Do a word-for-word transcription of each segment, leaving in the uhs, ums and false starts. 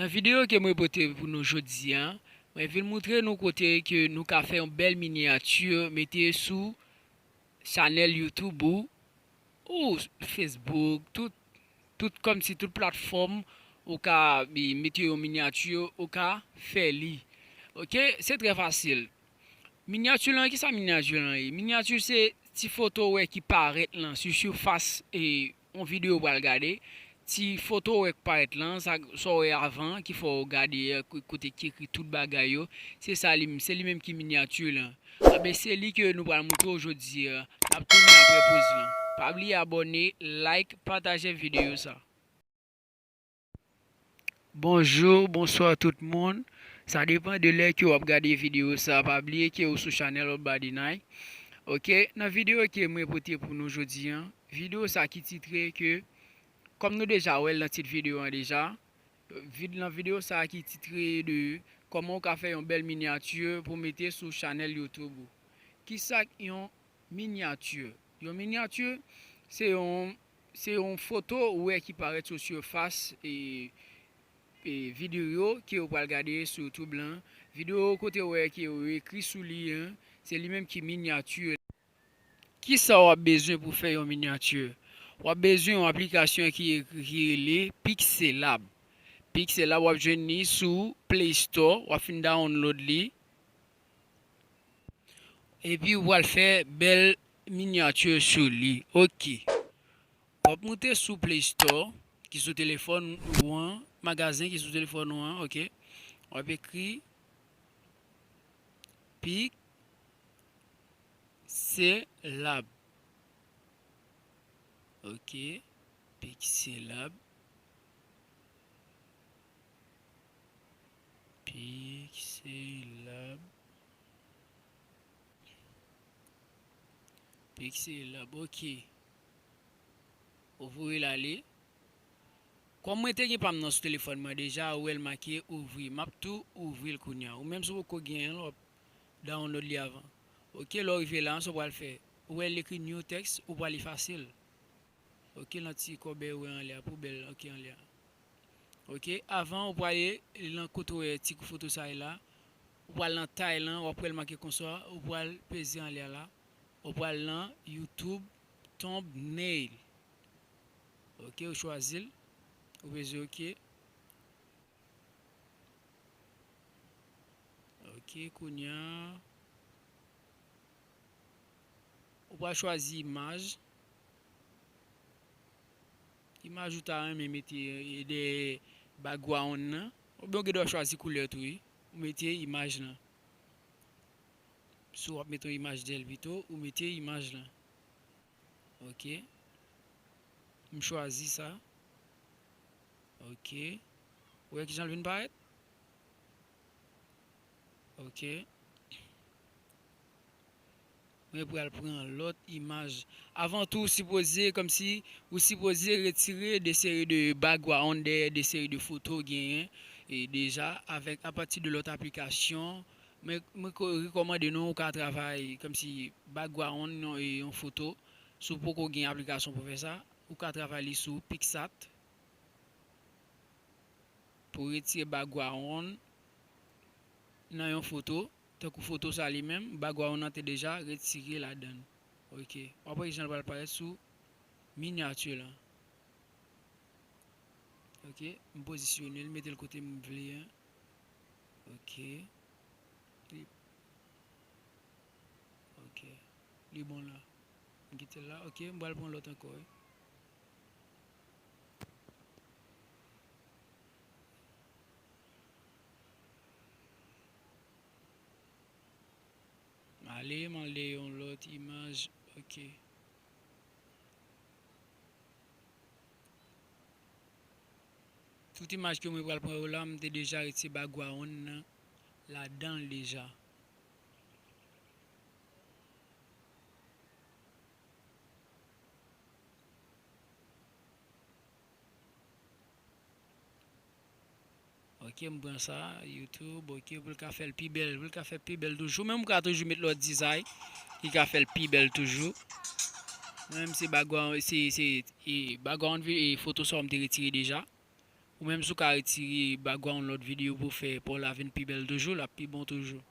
Videyo ke mwen pote pou nou jodi a, mwen vin moutre nou kote ke nou ka fè yon bèl minyati, mete sou chanèl YouTube ou, ou Facebook, tout, tout kòmsi tout platfòm ou ka, e, mete yon minyati, ou ka fè li. Oke, se trè fasil. Minyati lan, kisa minyati lan ye? Minyati se ti foto ou wè ki parèt lan sou sifas, e, yon videyo ou pral gade. Ti foto ou wè ki parèt lan, sa, sa w wè avan, ki fè w gade, e, ko-, kote ki ekri tout bagay yo. Se sa li, se li menm ki minyati lan. Anben, se li ke nou pral moutre w jodi a. N ap tounen apre poz lan. Pa bliye abòne, like, pataje videyo sa. Bonjou, bonswa tout moun. Sa depann de lè ke w ap gade videyo sa. Pa bliye ke ou sou chanèl Obadinay. Oke, nan videyo ke mwen pote pou nou jodi a, videyo sa ki titre ke, kòm nou deja wè l nan tit videyo an deja, vid-, nan videyo sa ki titre de kòman w ka fè yon bèl minyati pou mete sou chanèl YouTube ou. Kisa k yon minyati? Yon minyati, se yon, se yon foto ou wè ki parèt sou sifas, e, e, videyo ke ou pral gade sou YouTube lan. Videyo kote ou wè ke ou ekri sou li an, se li menm ki minyati. Kisa w ap bezwen pou fè yon minyati? W ap bezwen yon aplikasyon ki ekri, ki rele Pixelab. Pixelab, w ap jwenn li sou Play Store, w ap fin download li. Epi ou pral fè bèl minyati sou li. Oke. W ap moute sou Play Store ki sou telefòn ou an, magazen ki sou telefòn ou an, oke. W ap ekri Pixelab. Oke. Pixelab. Pixelab. Pixelab, oke. Ou voye l ale. Kòm mwen te gen pa m nan sou telefòn mwen deja, ou wè l make ouvri. M ap tou ouvri l kounye a. Ou menm si w poko genyen l, w ap download li avan. Oke, lè w rive la, sa w pral fè? Ou wè l ekri new text, ou pral efase l. Oke, nan ti kòbèy ou wè anlè a, poubèl, oke, anlè a. Oke, avan ou prale nan kote w wè ti kou foto sa ye la, ou pral nan tay lan, w ap wè l make konsa, ou pral peze anlè a la, ou pral nan YouTube thumbnail. Oke, ou chwazi l, ou peze oke. Oke, kounye a, ou pral chwazi imaj. Imaj ou ta renmen mete, e, dèyè background nan. Oubyen ou gen dwa chwazi koulè tou, wi. Ou mete imaj lan. Si w ap mete yon imaj dèyè l pito, ou mete imaj lan. Oke. M chwazi sa. Oke. Ou wè kijan l vin parèt? Oke. Mwen pral pran lòt imaj. Avan tou, ou sipoze, kòmsi, ou sipoze retire de seri de background dèyè de seri de foto w genyen, e deja, avèk, apati de lòt aplikasyon. Mwen, mwen ko-, rekòmande nou, ou ka travay, kòmsi, background yon, e yon foto. Si w poko gen aplikasyon pou fè sa, ou ka travay li sou PicsArt. Pou retire background nan yon foto, tankou foto sa li menm, background nan te deja retire ladan l. Oke. W ap wè kijan l pral parèt sou minyati lan. Oke. M pozisyone l, mete l kote m vle an. Oke. Li, oke. Li bon la. M kite l la. Oke, m pral pran lòt ankò, wi. M ale, m ale yon lòt imaj. Oke. Tout imaj ke mwen pral pran yo la, m te deja retire background nan ladan l deja. Ok, m pran sa, YouTube, ok, pou l ka fè l pi bèl, pou l ka fè pi bèl toujou. Men m ka toujou met lòt dizay ki ka fè l pi bèl toujou. Mwen menm se background, se, se, e, background vi-, e, foto sa w m te retire deja. Ou menm si w ka retire background lòt videyo pou fè pa w la vin pi bèl toujou, l ap pi bon toujou.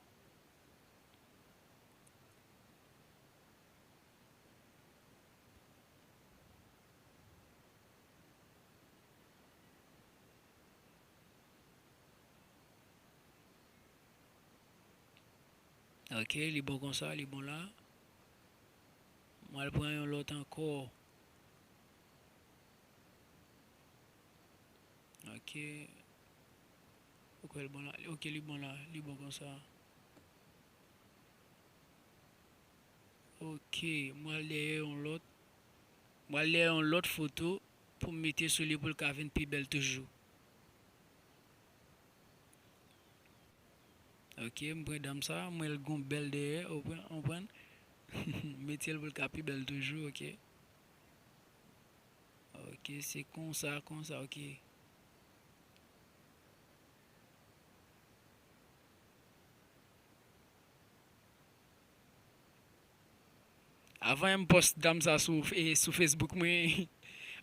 Ok, li bon konsa, li bon la. Mwen al pran yon lòt ankò. Ok. Ou kwè l bon la? Ok, li bon la. Li bon konsa. Ok, mwen al dèyè yon lòt. Mwen al dèyè yon lòt foto pou m mete sou li pou l ka vin pi bèl toujou. Ok, m pran dam sa, mwen l gon bèl dèyè, ou pran, ou pran. Mete l pou l ka pi bèl toujou, ok. Ok, se konsa, konsa, ok. Avan m post dam sa sou, e, sou Facebook mwen,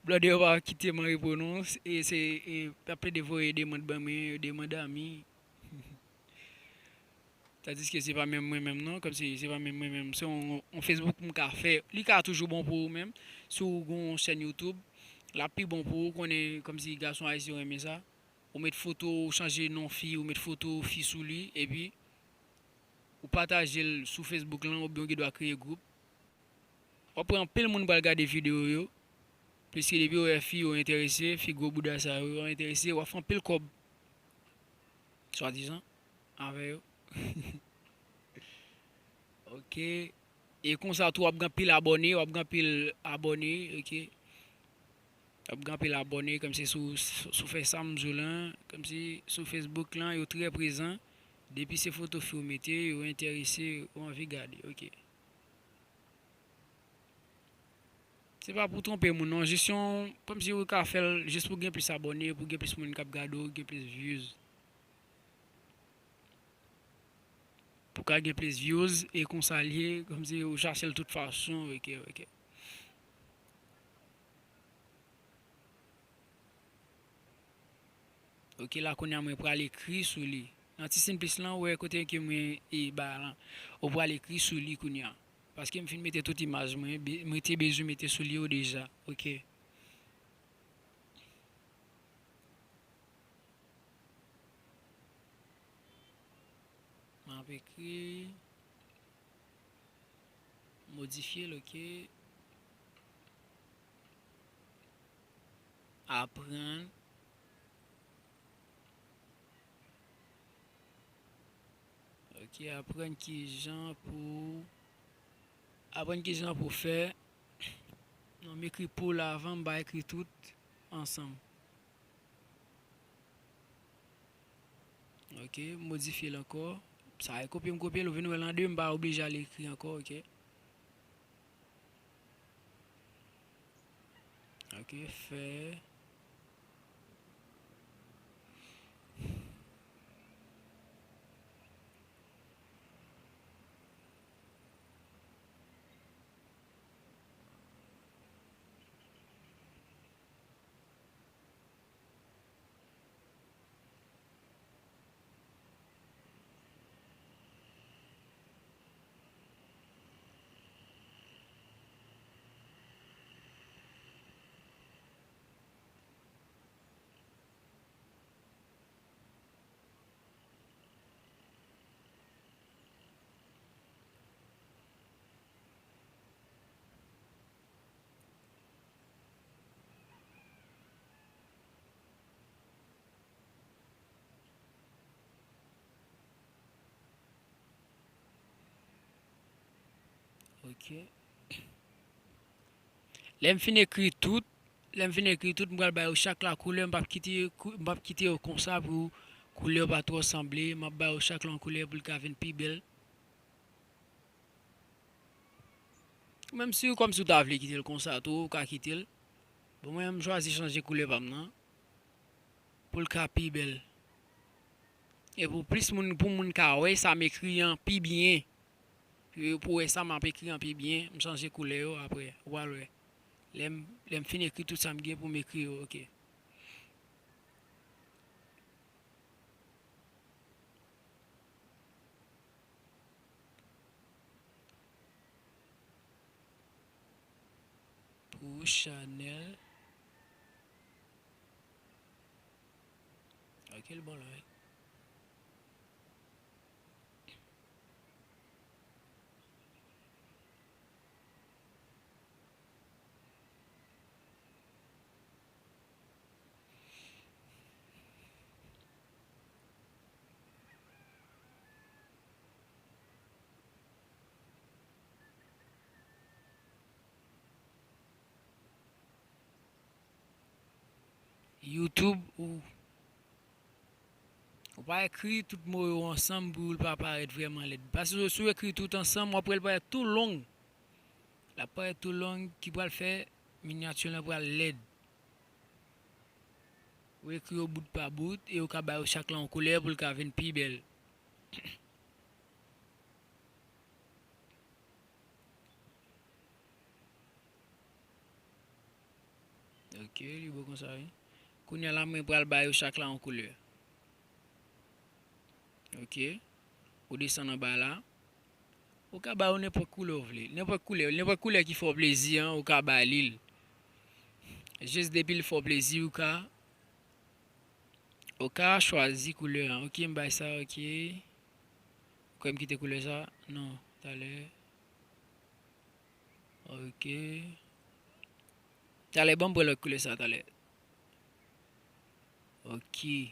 blòdè yo pa kite m an repo non. E se, e, y ap plede voye demann ban mwen, yo demann ami. Tandiske se pa menm mwen menm non, kòmsi se pa menm mwen menm. Se yon, yon Facebook m ka fè. Li ka toujou bon pou ou menm. Si w gon chèn YouTube, l ap pi bon pou ou, konnen kòmsi gason ayisyen renmen sa. Ou met foto, ou chanje non fi, ou met foto fi sou li, epi ou pataje l sou Facebook lan, oubyen ou gen dwa kreye gwoup. W ap wè anpil moun pral gade videyo yo. Pliske depi w wè fi yo enterese, fi gwo bouda sa yo, yo enterese, w ap fè anpil kòb. Swadizan, avè yo. Ok. E konsa tou, w ap gen anpil abòne, w ap gen anpil abòne, ok. W ap gen anpil abòne, kòmsi si w, si w fè sa m di w lan, kòmsi sou Facebook lan, yo trè prezan. Depi se foto fi w mete, yo enterese, yo anvi gade, ok. Se pa pou twonpe moun non, jis yon, kòmsi ou ka fè l jis pou gen plis abòne, pou gen plis moun k ap gade w, gen plis views. Pou ka gen plis views, e konsa l ye, kòmsi ou chache l tout fason, ok, ok. Ok, la kounye a mwen pral ekri sou li. Nan ti senplis lan, ou wè kote ke mwen e ba lan. Ou pral ekri sou li kounye a. Paske m fin mete tout imaj mwen, be-, mwen te bezwen mete sou li yo deja. Ok. M ap ekri, modifye l, ok. Aprann. Ok, aprann kijan pou, aprann kijan pou fè. Non, m ekri pou la avan, m pa ekri tout ansanm. Ok, m modifye l ankò. Sa e kopye m kopye l, ou vin wè l an de, m pa oblije al ekri ankò, ok. Ok, fè. Ok. Lè m fin ekri tout, lè m fin ekri tout, m pral ba yo chak la koulè, m p ap kite kou-, m p ap kite yo konsa pou koulè yo pa twò sanble, m ap ba yo chak la yon koulè pou l ka vin pi bèl. Menm si w kòmsi w ta vle kite l konsa tou, ou ka kite l. Bon, mwen, m chwazi chanje koulè pa m nan. Pou l ka pi bèl. E pou plis moun, pou moun ka wè sa m ekri an pi byen. Pou, pou wè sa m ap ekri an pi byen, m chanje koulè yo apre. Ou pral wè. Lè m, lè m fin ekri tout sa m gen pou m ekri yo, ok. Chanel. Ok, l bon la, wi. YouTube, ou, ou pa ekri tout mo yo ansanm pou l pa parèt vrèman lèd. Paske si w ekri tout ansanm, w ap wè l parèt tou long. L ap parèt tou long, ki pral fè minyati lan pral lèd. Ou ekri yo bout pa bout, e ou ka ba yo chak lan yon koulè pou l ka vin pi bèl. Ok, li bon konsa, wi. Kounye a la, mwen pral ba yo chak la yon koulè. Ok. Ou desann anba la. Ou ka ba yo nenpòt koulè w vle. Nenpòt koulè, nenpòt koulè ki fè w plezi an, ou ka ba li l. Jis depi l fè w plezi, ou ka, ou ka chwazi koulè an. Ok, m bay sa, ok. Ou kwè m kite koulè sa? Non, talè. Ok. Talè, ban m pran lòt koulè sa talè. Ok.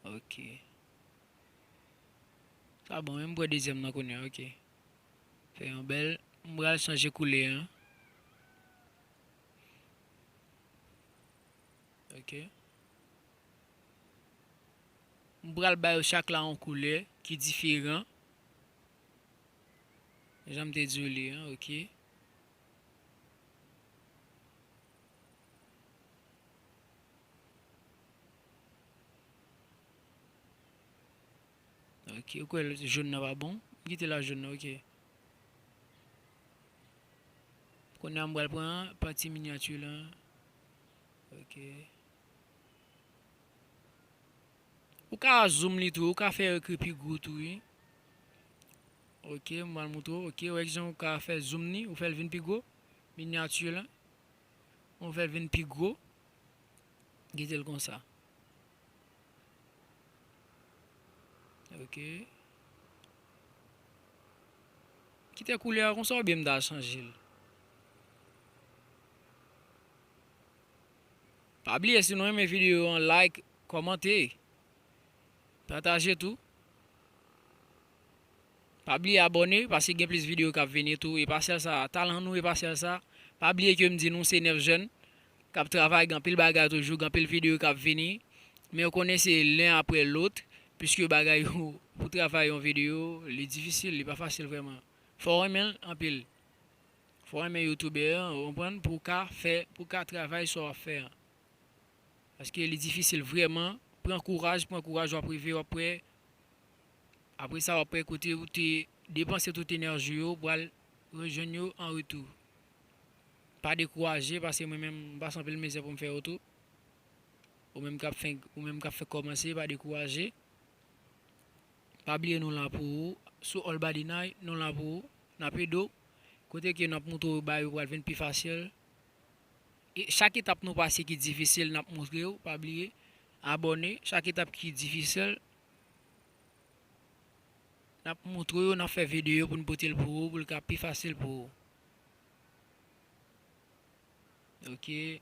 Ok. Sa bon, men m pran dezyèm nan kounye a, ok. Fè yon bèl, m pral chanje koulè an. Ok. M pral ba yo chak la yon koulè ki diferan. Jan m te di w li an, ok. Ok, ou kwè jòn nan pa bon? M kite la jòn nan, ok. Kounye a m pral pran pati minyati lan. Ok. Ou ka zoom li tou, ou ka fè ekri pi gwo tou, wi. Ok, m pral moutre w. Ok, ou wè kijan ou ka fè zoom li, ou fè l vin pi gwo. Minyati lan. Ou fè l vin pi gwo. Kite l konsa. Ok. Kite koulè a konsa oubyen m ta chanje l? Pa bliye, si nou renmen videyo an, like, kòmante, pataje tou. Pa bliye abòne, paske gen plis videyo k ap vini tou. E pa sèl sa, talan nou e pa sèl sa. Pa bliye ke m di nou se nèf jèn k ap travay, gen anpil bagay toujou, gen anpil videyo k ap vini. Men ou konnen se len apre lòt, piske bagay yo, pou travay yon videyo, li difisil, li pa fasil vrèman. Fò w renmen l anpil. Fò w renmen youtubè an, ou konprann, pou w ka fè, pou w ka travay sa w ap fè an. Paske li difisil vrèman. Pran kouraj, pran kouraj, w ap rive, w ap wè. Apre sa, w ap wè kote ou te depanse tout enèji yo, ou pral rejwenn yo an retou. Pa dekouraje, paske mwen menm, m pase anpil mizè pou m fè yo tou. Ou menm k ap fenk, ou menm k ap fenk kòmanse, pa dekouraje. Pa bliye nou la pou ou. Sou All Body Night, nou la pou ou. N ap ede w. Kote ke n ap moutre w bagay yo pral vin pi fasil. E chak etap nou pase ki difisil, n ap moutre w. Pa bliye abòne. Chak etap ki difisil, n ap moutre w, n ap fè videyo pou n pote l pou ou, pou l ka pi fasil pou ou. Ok.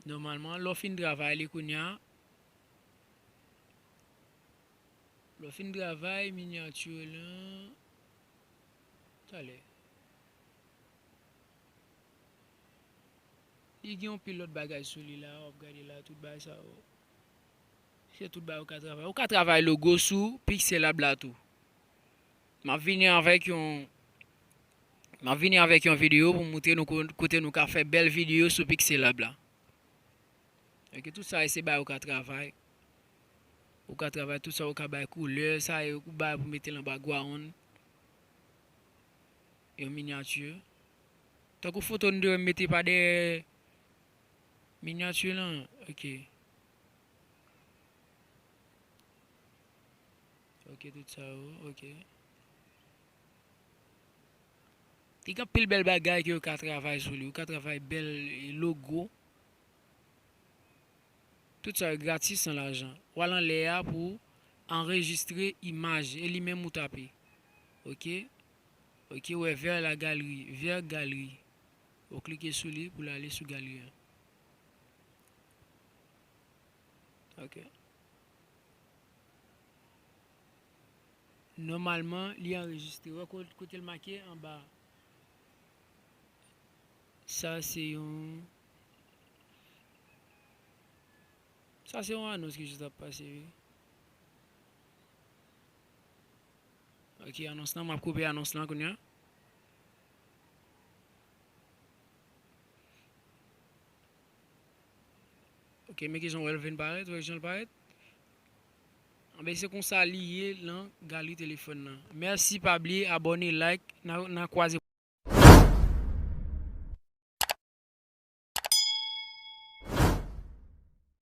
Nòmalman, lè w fin travay li kounye a, lè w fin travay minyati lan, talè. Li gen yon pil lòt bagay sou li la, w ap gade la, tout bagay sa yo. Se tout bagay ou ka travay. Ou ka travay logo sou Pixelab la tou. M ap vini avèk yon, m ap vini avèk yon videyo pou moutre nou ko-, kote nou ka fè bèl videyo sou Pixelab la. Ok, tout sa se bagay ou ka travay. Ou ka travay tout sa, ou ka bay koulè, sa e ou bay pou mete l anba background. Yon minyati. Tankou foto nou te wè m mete pa dèyè minyati lan. Ok. Tout sa yo, ok. Te gen anpil bèl bagay ke yo ka travay sou li. Yo ka travay bèl, e, logo. Tout sa yo gratis, san lajan. W al anlè a pou anrejistre imaj. E li menm ou tape. Ok? Ok, ou wè vers la galerie. Vers galerie. Ou klike sou li pou l ale sou galri a. Ok. Nòmalman, li anrejistre. Wè ko-, kote l make anba. Sa se yon, sa se yon anons ki jis ap pase, wi. Ok, anons lan, m ap koupe anons lan kounye a. Ok, men ki jan w wè l vin parèt, wè jan l parèt. Anben, se konsa li ye nan galri telefòn nan. Mèsi, pa bliye abòne, like, n a, n a kwaze.